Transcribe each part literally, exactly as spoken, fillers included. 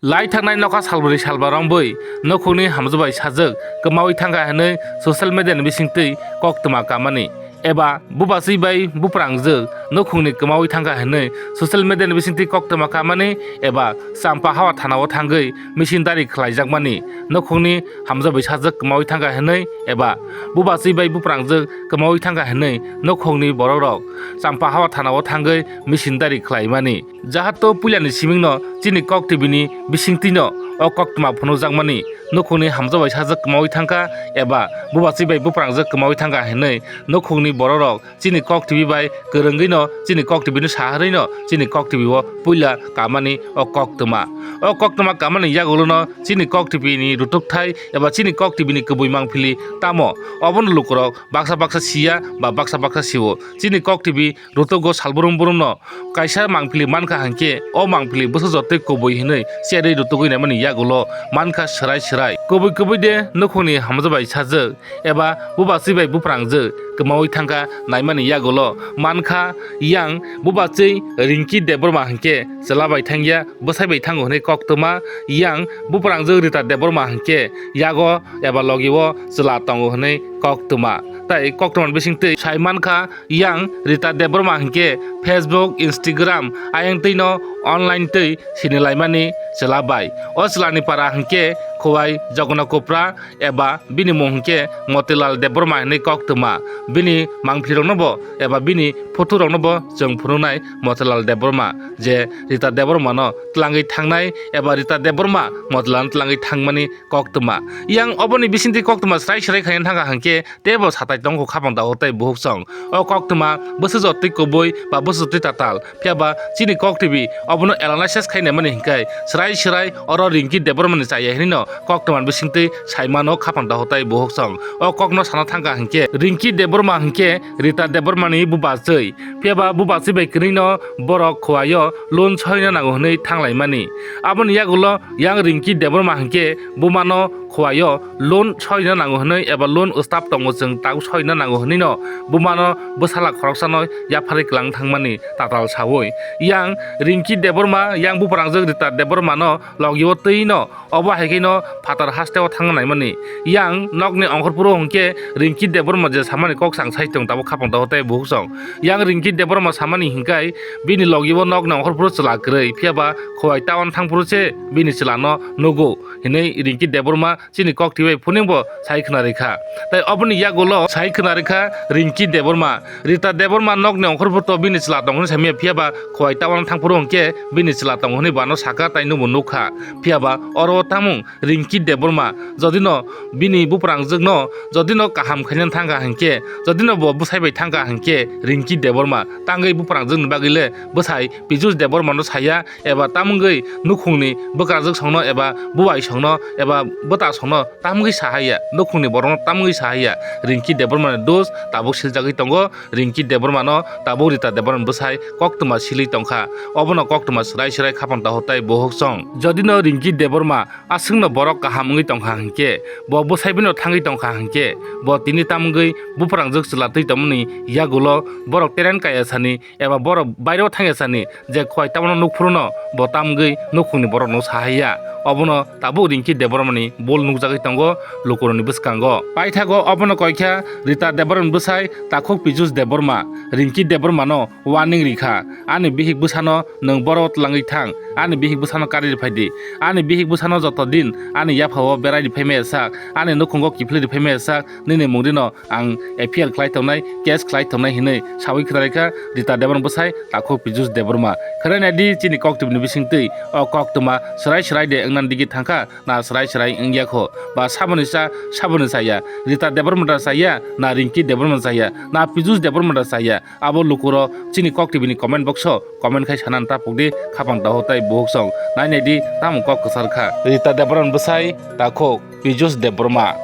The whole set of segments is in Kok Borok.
Lai thangnai nokha salbrwi salba romwi nokhungni hamjabai sajwk kwmaui thangkha hwnwi social media ni bisingtwi koktwma kamani, eba bubachwi bai buprangjwk nokhungni kwmaui thangkha hwnwi social media ni bisingtwi koktwma kamani eba Champa hawa thanao thangwi misindari khlaijakmani, nokhungni hamjabai sajwk kwmaui thangkha hwnwi eba bubachwi bai buprangjwk kwmaui thangkha hwnwi nokhungni borokrok Champa hawa thanao thangwi misindari khlaimani. Jahato puilani simingno chini Kok T V ni bisingtwino o koktwma phunukjakmani, nokhungni hamjabai sajwk kwmaui thangkha eba bubachwi bai buprangjwk kwmaui thangkha hwnwi nokhungni borokrok chini Kok T V bai kwrwngwino, chini Kok T V ni saharwino chini Kok T V o puila kamani o koktwma. O koktwma kamani yagulono chini Kok T V ni rutukthai eba chini Kok T V ni kubui mangpili tamo, obono lukurok baksa baksa siya ba baksa baksa sio. Chini Kok T V rutugo salbrum brumno kaisa mangpili mankha hwnkhe, o mangpili bwsajwk tei kubui hwnwi cherwi rutugwi naimani yagulo mankha swrai swrai. Kubui kubui de nukhungni hamjabai sajwk eba bubachwi bai buprangjwk kwmaui thangkha naimani yagulo mankha, yang bubachwi Rinki Debbarma hwnkhe chwla bai thangya, bwsai bai thango hwnwi koktwma, yang buprangjwk Rita Debbarma hwnkhe yago eba logio chwla tongo hwnwi koktwma. Tai koktwmani bisingtwi sai mankha, yang Rita Debbarma hwnkhe Facebook, Instagram ayang twino online twi sinilaimani chwla bai. O chwlani para hwnkhe Khowai Jogona Kopra eba bini mung hwnkhe Motilal Debbarma hwnwi koktwma. Bini mangpilirokno bo eba bini photorokno bo chwng phunuknai Motilal Debbarma, je Rita Debbarmano twlangwi thangnai eba Rita Debbarma Motilalno twlangwi thangmani koktwma. Yang oboni bisingtwi koktwma srai srai khaina thangkha hwnkhe teibo satai tongkho khapang dago tei buhuk song. O koktwma bwsajwk twi kubui ba bwsajwk twi tatal. Phiya ba chini Kok T V obono analysis khainai mani hwnkhe srai srai oro Rinki Debbarma ni chaya hinwi no koktwma bisingtwi saimano khapang dago tei buhuk song. O kokno sana thangkha hwnkhe Rinki Debbarma hwnkhe Rita Debbarma ni bubachwi. Phiya ba bubachwi bai kwrwino borok Khowai o loan soina nango hwnwi thanglaimani. Aboni yagulo yang Rinki Debbarma hwnkhe bumano Khowai o loan soina nango hwnwi eba loan stap tongo chwng tabuk soina nango hwnwi no bumano bwsala khoroksano yapharwi kwlang thangmani tatal saui. Yang Rinki Debbarma yang buprangjwk Rita Debbarmano logio twi no obo hai khe no phatar haste o thangna naimani. Yang nokni ongkhorphuru hwnkhe Rinki Debbarma je samani kok sang sai tong tabuk khapang dago tei buhuk song. Yang Rinki Debbarma samani hwnkhe bini logio nokni ongkhorphuru chwla kwrwi, phiya ba Khowai town thangphuru se bini chwlano nugo hinwi Rinki Debbarma chini Kok T V bai phuningbo sai khna rikha. Tai oboni yagulo sai khna rikha Rinki Debbarma. Rita Debbarma nokni ongkhorphuru to bini chwla tongo hwnwi samya, phiya ba Khowai town thangphuru hwnkhe bini chwla tongo hwnwi bano saka tai nwngbo nukha. Phiya ba oro o tamung Rinki Debbarma, jodi no bini buprangjwk no jodi no kaham khaina thangkha hwnkhe, jodi no bo bwsai bai thangkha hwnkhe Rinki Debbarma tangwi buprangjwk ni bagwi le bwsai Pijus Debbarma no saya, eba tamungwi nukhungni bwkrajwk songno eba bubai songno eba bwta songno tamungwi sahaiya, nukhungni borokno tamungwi sahaiya. Rinki Debbarmani dos tabuk siljagwi tongo, Rinki Debbarmano tabuk Rita Debbarmani bwsai koktwma silwi tongkha, obono koktwma swrai swrai khapang dago tei buhuk song. Jodi no Rinki Debbarma aswkno borok kaham wngwi tongkha hwnkhe, bo bwsai bino thangwi tongkha hwnkhe, bo tini tamungwi buprangjwk chwla twi tongmani yagulo borok teren kaya sani eba borok baireo thangya sani je Khowai town o nukphuru no bo tamgwi nukhungni borok no sahaiya. Obono tabuk Rinki Debbarmani bol nukjagwi tongo lukurokni bwskango. Paithago obono koikha Rita Debbarmani bwsai takhuk Pijus Debbarma, Rinki Debbarmano warning rikha, ani bihik bwsano nwng boro twlangwi thang, ani bihik bwsano karwi rwphai di, ani bihik bwsano joto din ani yaphao berai rwphai maya sak, ani nukhungo kiphilwi rwphai maya sak, nini mungdino ang F I R khlai tongnai, case khlai tongnai hinwi saui khna rikha Rita Debbarma bwsai takhuk Pijus Debbarma. Khwnai naidi chini Kok T V ni bisingtwi o koktwma swrai swrai de wngna digi thangkha, na swrai swrai wngya kho, ba saboni cha saboni chaya, Rita Debbarma da chaya, na Rinki Debbarma chaya, na Pijus Debbarma da chaya, abo lukurok chini Kok T V ni comment box o comment khai sana ta pukdi, khapang daho tai buhuk song nai naidi tamo kok kwchar kha. Rita Debbarma bwsai takhuk Pijus Debbarma.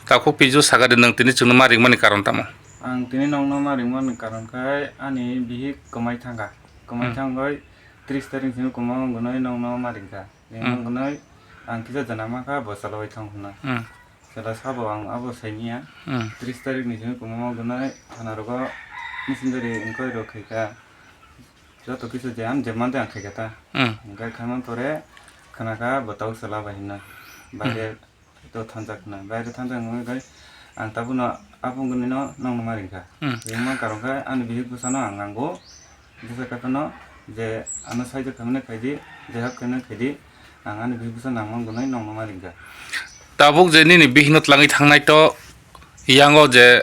Takhuk Pijus, saka di, nwng tini chwngno ma ringmani karon tamo? Ang tini nokno ma ringmani karon khai ani bihik kwmai thangkha. Kwmai Hmm. thangwi tris tarik ni simi kwma wngnai nokno ma ringkha. Ringma Hmm. wngnai ang kisa jana mankha bo chwla bai thang hwnna. Hmm. Chwla sabo ang abo saimanya. Hmm. Tris tarik ni simi kwma wngnai thana rogo misindari inquiry rok khaikha. Joto kisa je ang je mante ang khaikha ta. Hmm. Hingkhe khaimani pore Khna kha bo tabuk chwla bai hwnna. Baire to thansa khna. Baire thansa wngwi bai ang tabukno aboni no nokno ma ring kha. Hmm. Ringma karon khe ani bihik bwsano ang nango. Bwsa khe phano je ano saijak khaimani khaidi, jehap khaimani khaidi, ang ani bihik bwsa nangmani nokno ma ring kha. Tabuk je nini bihikno twlangwi thangnai to yango je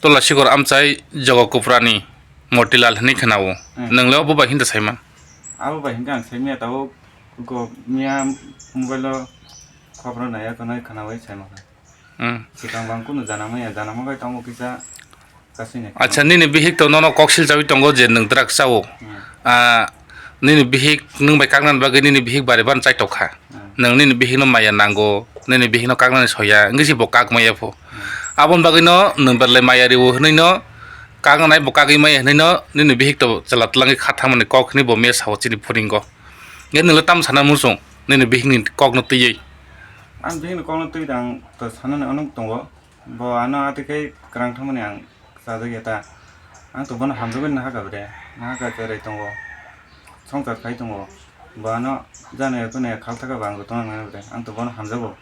Tola sikor amchai jogo kuprani Motilal hinwi khwnao. Hmm. Nwng le obo bai hinta saima? Abo bai hinkhe ang saimaya tabuk go miya mobile o khobor naiya khwnai khwnaui saima kha. Hmm. Swkang bang kunu jana maya, jana mabai tongo kisa kasui nai. Acha, nini bihik to nono kok silchaui tongo je nwng drugs chao. Hmm. Ah, nini bihik nwng bai kaknani bagwi nini bihik bari ban chaitok kha. Hmm. Nwng nini bihikno maya nango, nini bihikno kaknani soya, wngwi se bo kak maya pho. Hmm. Aboni bagwino nwng belai maya riwo hwnwino, kaknanai bo kagwi maya hwnwino, nini bihik to chwla twlangwi kha thangmani kok hwnwi bo mesa o chini phuringo. Nge nwng le tamo sana muchung, nini bihikni kokno twiwi? Ang bihikni kokno twiwi ang to sanani onek tongo. Bo ano atwi khe kwrang thangmani ang chajak ya ta. Ang to bono hamjagwi nahakha bre, nahakha cherai tongo, songchar khai tongo. Bo ano jana ya kunu ya khal thaka ba ang to tongna nai bre, ang to bono hamjago.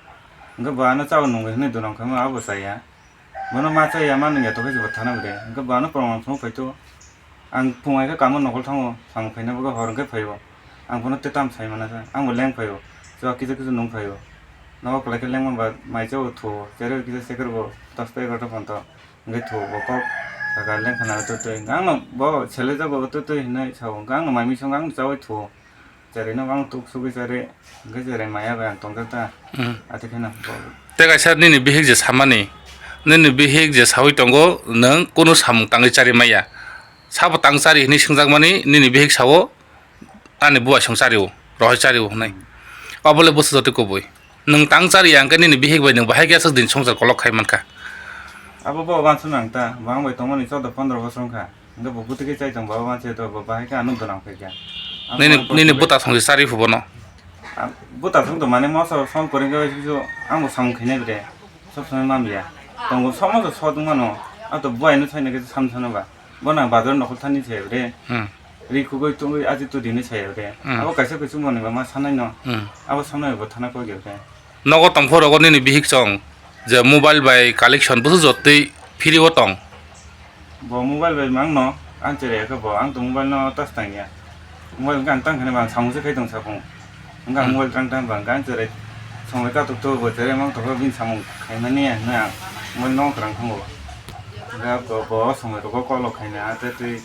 Hwnkhe bo ano chao nungwi hwnwi dunam khaima abo chaya. Bono ma chaya ma nungya tokhe se bo thana bre. Hwnkhe bo ano proman phunuk phai to. Ang phung hai khe kamo nokol thango, samung khaina bagwi hor hwnkhe phaio. Ang bono tei tamo sai mana sa, ang bo leng phaio. Chuwa kisa kisa nung phaio. Nogo kwlai khe lengma ba mai chao thuo, cherwi kisa seker bo dosta egarota ponto. Hwnkhe thuo bo kok saka lengkhana twi twi. Hwnkhe ang no bo sele jago twi twi hinwi sao. Hwnkhe ang no mai misong ang chaui thuo. Cherwi no ang tuk sugwi cherwi. Hwnkhe cherwi maya bai ang tongjak ta. Hmm. Ati kheno bo. Tei kaisa nini bihik je samani, nini bihik je saui tongo, nwng kunu samung tangwi chari maya. Sabo tang chari hinwi swngjakmani nini bihik sao, ani buaisong chario, rohor chario hwnwi. Obo le bwswk jotoi kubui. Nwng tang chari ya hwnkhe nini bihik bai nwng bahai khe aswk din songchar kolok khai mankha. Abo bo uansuk nang ta, bo ang bai tongmani choudo pondro bosor wngkha. Hwnkhe bo bwtwi khe chai tong, bo uansuk to bo bahai khe ano dwlang phaikha. Nini, nini buta song se chari phu bono. Buta song to mane moso song kwrwngkhe bai se ang bo samung khainai bre. Sob somoi mamliya. Tongo somoso sodwng mano. Ato buaino saina khe sam sano ba. Bono ang bazar nokol thani saya bre. Hmm. Ri khugui tungui aji tu dini saya bre. Hmm. Abo kaisa kuchung mani ba ma sanai no. Hmm. Abo sanai bo thana koi gel khe. Nogo tongphuru rogo nini bihik chong je mobile bai collection busu jotwi free o tong. Bo mobile bai mangno, ang cherai khe bo, ang to mobile no touch tang ya. Mobile hwnkhe ang tang kheno bo ang samung se khai tong sa phung. Hwnkhe ang Hmm. mobile tang tang ba hwnkhe ang cherai songwi katok to bo cherai mang tokho bini samung khaimani hwnwi ang mobile no kwrang thango. Hwnkhe bo, bo songwi rogo call o khaina tei twi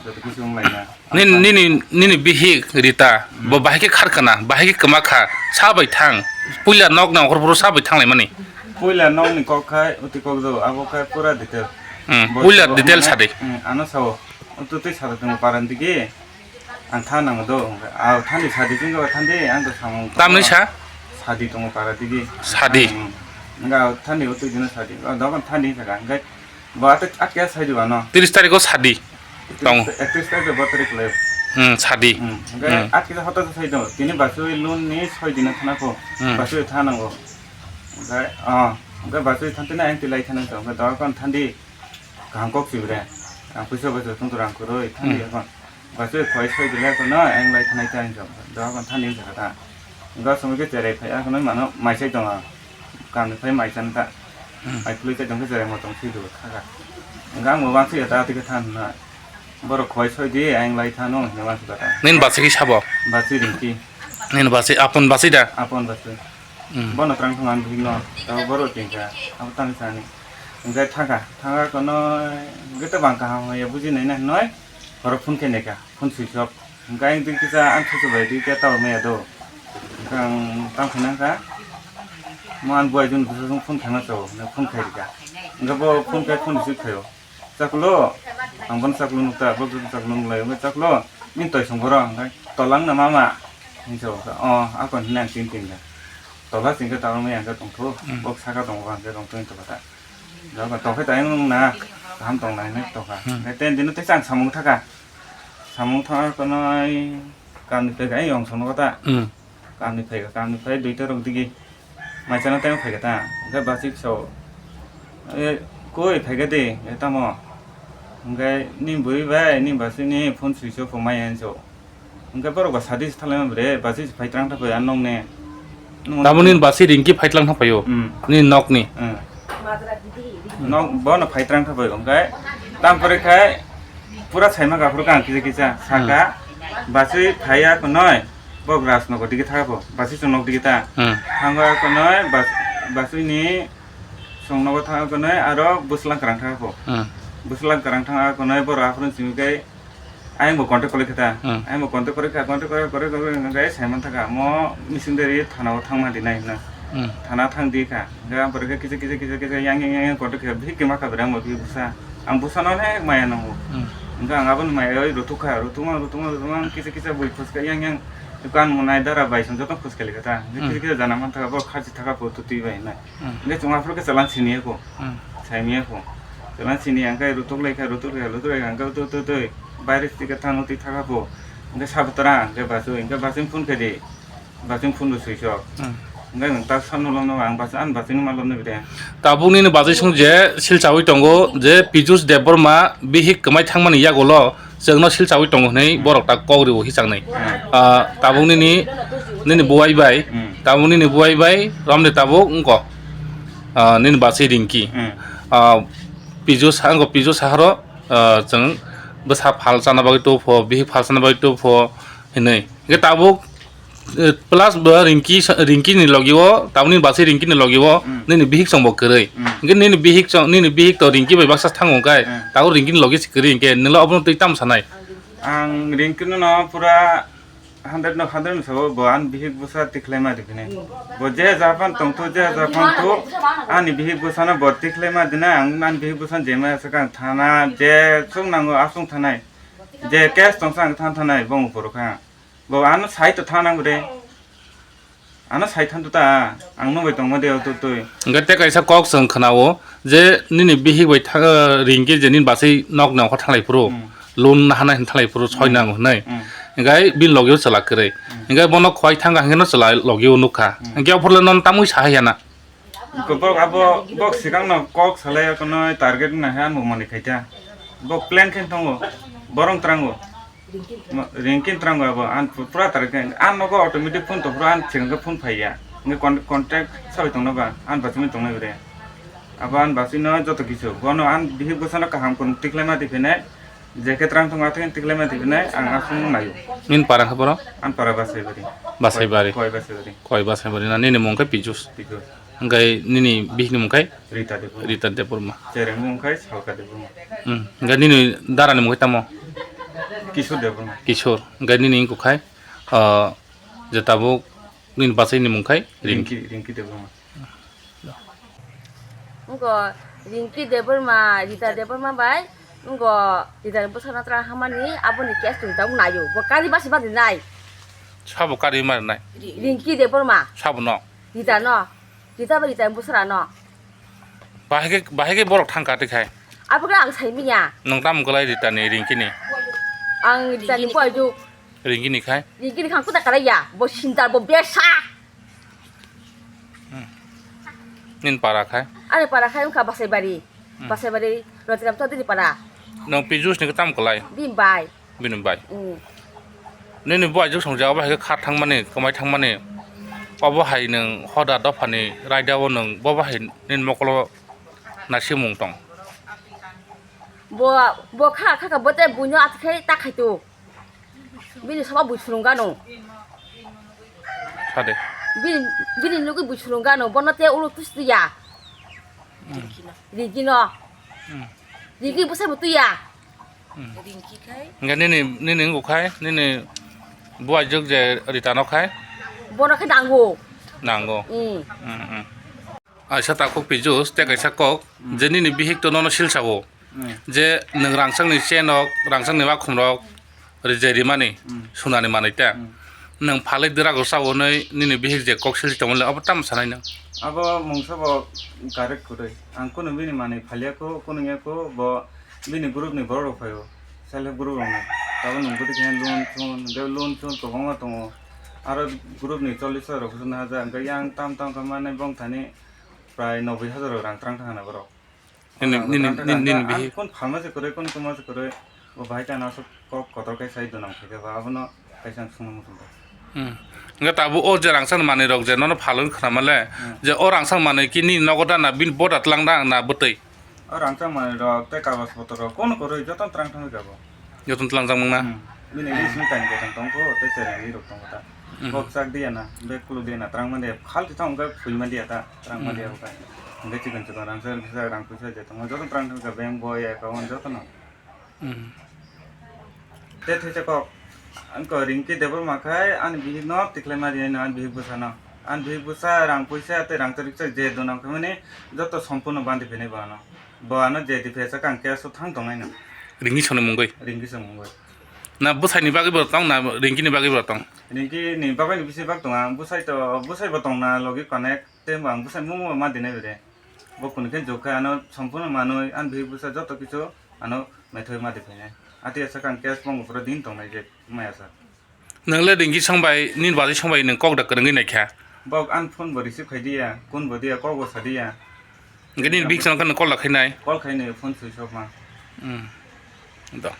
joto kisi wng laina. Nini, nini, nini bihik Rita, Hmm. bo bahai khe kharkana, bahai khe kwma kha, sa bai thang, puila nok nang hor phuru sa bai thang laimani. Puila nokni kok khai uti kok do, abo khai pura detail. Hmm, Bo puila sabo detail hwnwi, sadi. Hmm, ano sao, utu tei sadi tongo paran digi, ang tha nango do, hwnkhe, ah, thani sadi chwngkhe thandi, ang to samung Tamni tongo. Sa? Sadi tongo para digi. Sadi? Hmm, hwnkhe ah, thani utu dino sadi, ah, dogan thani saka, hwnkhe bo ate atke sai di bano. Tris tarikh o sadi. Tong. Ektis tarikh bo tarik le. Hmm, sadi. Hmm, hwnkhe Hmm. atke hoto sai do, tini basui loan ni soi dino thana ko, Hmm. basui tha nango. Hwnkhe, ah, hwnkhe basui thantini ang tilai thana ko, hwnkhe dogan thandi. Kaham kok si bre. Ang puisa bai tong rang kwrwi thani Hmm. Yakon. Bai se khoi soi dile kono ang lai thanai ta hinjo. Da kon thani hinjo ta. Ga sumui ke cherai phai a kono mano mai sai tong ang. Kam ni phai mai chan ta. Hmm. Ai phlui sai tong ke cherai mo tong si du kha ga. Ga mo wan si ta ti ke than na. Boro khoi soi di ang lai thano hinwi wan si ta. Nin basi ki sabo? Basi ringki. Nin basi apun basi da? Apun basi. Hmm. Bono twrang thung ang bihik no. Tabo boro tingkha. Abo tang sani. Hingke thangkha, thangkha kono hingke tebang kaham hwnwi buji nai na hinwi horo phone khe naikha, phone switch off. Hingke ayang twi kisa ang thuchu bai twi khe tower maya do. Hingke ang tang phai nangkha, mo ani buai joni bwsajwk phone khaima chao, hwnwi phone khai rikha. Hingke bo phone khai phone receive khaio. Chaklo, ang bono chaklo nukta, bo chaklo nuklai, hingke chaklo, nini toisong borok, hingke tolang na mama, hingke o, ako hwnwi ang tin tin kha. Tola chingkhe tower maya hingke tongthu, Hmm. bo saka tongo, hingke tongthu hingke tongkha ta. Joga tokhe tayung nung na, kaham tong nai hinwi tokha. Hmm. Hingke ten dino tei chang samung thaka. Samung thangkha konoi kamni phaikha ayang songno kota. Hmm. Kamni phaikha, kamni phai duita rok digi. Mai chana tei phaikha ta. Hingke bachik so. E, koi phaikha de, e tamo. Hingke ni bui bai, ni bachik ni phone switch off mai hinso. Hwnkhe borok ba sadi se thanglaima bre, basi se phai twlang tha phai, ang nokne. Nwng Tabukni basi Ringki phai twlang tha phaio. Hmm. Nini nokni. Hmm. Nok bono phai twlang tha phai, hwnkhe tam pore khai pura saima gaphuru kha ang kisa kisa. Saka, Hmm. basi phaiya kwnoi, bok Rajnogo digi tha pho, basi chwng nok digi ta. Hmm. Thango kwnoi, bas-, basini chwng nogo thango kwnoi, aro bwslang kwrang tha pho. Hmm. Bwslang kwrang tha kwnoi, borok aphuru simi khai, Ayang bo contact kwlai kha ta. Hmm. Ayang bo contact kwlai kha, contact kwlai, kwlai, kwlai, kwlai, hwnkhe sai man thaka, mo mising dari thana o thangma di nai hwna. Hmm. Thana thang di kha. Hwnkhe ang pore khe kisa, kisa, kisa, kisa, yang, yang, yang, yang contact khe bihik khe ma kha bre, ang bo bihik bwsa. Ang bwsa no onek maya nango. Hmm. Hwnkhe ang abo ni maya oi rutuk kha, rutuk ma, rutuk ma, rutuk ma, kisa, kisa bui khus kha, yang, yang, dukan monai dara bai song joto khus kha li kha ta. Hwnkhe Hmm. kisa, kisa jana man thaka, bo kharchi thaka pho, tu twi bai nai. Hmm. Hwnkhe chwng aphuru khe chwla sini ya kho. Hmm. Sai miya kho. Chwla sini ya, hwnkhe rutuk lai kha, rutuk lai kha, rutuk lai kha, hwnkhe tu, tu, tu. Baire twi khe thangno twi thaka pho. Hwnkhe sabo tara, hwnkhe bachwi, hwnkhe bachwi phone khe di. Bachwi phone bo swisok. Hmm. Hwnkhe nwng ta sano lomno ang bachwi, ang bachwino ma lomno bide. Tabuk nini bachwi song je silchawi tongo je Pijus Debbarma bihik kwmai thangmani yagulo chwngno silchawi tongo hwnwi Hmm. borok ta kok rio hichaknwi. Hmm. Ah, tabuk nini, nini buwai bai, Hmm. tabuk nini buwai bai, romde tabuk wngko, ah, nini bachwi Ringki. Hmm. Ah, Pijus, wngko Pijus saharo, ah, chwng bwsa phal chana bagwi tubupho, bihik phal chana bagwi tubupho hinwi. Hwnkhe tabuk, eh, plus bo Ringki sa-, Ringki ni logi o, tabukni bachwi Ringki ni logi o, Hmm. nini bihik chwng bo kwrwi. Hmm. Hwnkhe nini bihik chwng, nini bihik to Ringki bai baksa thango hwnkhe, Hmm. tabuk Ringki ni logi se kwrwi hwnkhe, nwngla obono twi tamo sanai? Ang Ringki no pura hundred no hundred no sabo, bo ani bihik bwsa tikhlai ma rikhinai. Bo je japan tongthu, je japan thu, ani bihik bwsa no bo tikhlai ma dinai, ang ani bihik bwsa no jema sakang thana, je sung nango asung thanai. Je case tongsa ang than thanai, bong uporo kha. Bo ano sai to thanang bre. Ano sai than to ta, ang no bai tongma de o to twi. Hwnkhe tei kaisa kok chwng khwnao je nini bihik bai tha-, Ringki je nini bachwi nok nang kha thanglai phuru, Hmm. loan na hanai thanglai phuru soi Hmm. nang hwnwi. Hmm. Hwnkhe bini logi o chwla kwrwi. Hmm. Hwnkhe bono khwai thang kha hwnkhe no chwla logi o nukha. Hmm. Hwnkhe o phuru le non tamwi sahai ya na. Bok abo, bok sikang no kok salai ya kono target na he an bo mani khaita. Bok plan khen tongo, borong trango. Ma-, Ringkin trango abo, an pu-, pura target khe, an nogo automatic phone to pura an sikang khe phone phaiya. Nge con-, contact sabai tongno ba, an bachwi tongna bere. Abo an bachwi no joto kisu, bono an bihik bwsano kaham kun tikhlai ma tiphine, je khe trang thung athe tikhlai ma tiphine, ang asung nayo. Nini para khe boro? An para Basaibari. Basaibari. Koi Basaibari. Koi Basaibari na nini mung khe Pijus. Pijus. Hwnkhe nini bihikni mung khai? Rita Debbarma. Rita Debbarma. Cherengni mung khai Salka Debbarma. Hmm. Hwnkhe nini darani mung khai tamo? Kishore Debbarma. Kishore. Hwnkhe nini wngkha khai, ah, je tabuk nini bachwini mung khai Ringki. Ringki, Ringki Debbarma. Wngkha Ringki Debbarma, Rita Debbarma bai, wngkha Rita ni bwsano tra hamani, aboni case tong tabuk naio. Bo kari basi badi nai. Sabo kari mar nai? Ringki Debbarma. Sabo no? Rita no. Rita bai Rita ni bwswra no. Bahai khe, bahai khe borok thang kati khai. Abo khe ang sai miya. Nwng tam kwlai Rita ni, Ringki ni? Ang Rita ni boy ju. Ringki ni khai? Ringki ni khang kuda kalai ya. Bo sinta bo besa. Hmm. Nin para khai? Ani para khai wngkha Basaibari. Hmm. Basaibari Rotiram Chaudhary para. Nwng Pijus ni khe tam kwlai? Bini bai. Bini bai. Hmm. Nini bo aijak song jaga bahai khe kha thangmani, kwmai thangmani. Obo hai nwng hoda dophani raida o nwng bo bahai nini mokolo nasimung tong. Bo, bo kha, kha, kha, bo te buino atwkhai ta khai tu. Bini soba bui surung gano. Sade. Bini, bini nugui bui surung gano. Bono te ulo tustu ya. Hmm. Rigi no. Hmm. Rigi bwsai bo tuya. Hmm. Ringki khai. Hingke nini, nini wngkha khai, nini buai jwk je Rita no khai. Bono khe nango. Nango. Hmm. Hmm, hmm. Aisa takhuk Pijus, tei kaisa kok, Hmm. je nini bihik to nono silsa o. Hmm. Je nwng rangchak ni chain rok, rangchak ni wakhum rok, rije rimani, Hmm. sunani manwi ta. Hmm. Nwng phalwi dwrago sa hwnwi nini bihik je kok silsi tongmani abo tamo sanai nwng? Abo mungsa bo correct kwrwi. Ang kunu bini manwi phalia kho, kunu ya kho, bo bini group ni borok rok phaio. Self help group rok ni. Tabuk nwng bwtwi khe loan chun, hwnkhe loan chun kwbangma tongo. Aro group ni chollish rok hwnwi hajar, hwnkhe yang tam tam khe manwi bongthani prai noboi hajar rok rang twlang thangna borok. Nini, nini, nini, nini bihik. Ang phone phalma se kwrwi, kunu kwma se kwrwi, bo bahai khe ano aswk kok kotor khe sai dono ang khe ba abono Kaisa ang sungna muchung kha. Hmm. Hwnkhe tabuk o je rangchak manwi rok je nono phalwi khna male, hmm, je o rangchak manwi ki nini nogo da na bini boda tlang da na bwtwi? O rangchak manwi rok tei kagoj potor rok kono kwrwi jotono tlang thangwi kha bo. Jotono tlangjak mangna? Hmm. Bini hmm, list ni kainwi kaitham tongkho tei cherengwi rok tongkho ta. Hmm. Kok chak diya na, bag kuluk diya na, tlang man diya, khal thwi thang wngkha phui man diya ta, tlang man diya hmm, wngkha. Hwnkhe chikon chikon rangchak rangchak rang puisa je tongo jotono tlang thangwi kha, bank boi, account jotono. Hmm. Te thwi kok, ang ko Ringki Debbarma khai, ani bihik no tikhlai ma rinai no, ani bihik bwsa no. Ani bihik bwsa rang puisa tei rang chari chari je dona khe mani joto sompurno bandi phinai bo ano. Bo ano je di phesa kang keso thang tongnai no. Ringki soni mungwi? Ringki soni mungwi. Na bwsai ni bagwi bo tong na Ringki ni bagwi bo tong? Ringki ni bagwi ni bisi bak tong ang, bwsai to, bwsai bo tong na logi connect. Tei bo ang bwsai mungwi ma dinai bere. Bo kunu khe jokha ano sompurno manwi ani bihik bwsa joto kichu ano methoi ma di phainai. Ati asa kang case bong bufuro din tongnai je maya sa. Nwng le Ringki song bai nini bari song bai nwng kok da kwrwngwi naikha? Bok ani phone bo receive khai diya, kun bo diya, kok bo sa diya. Hwnkhe nini bihik song khe nwng call da khainai? Call khainai phone switch off ma. Hmm. Do.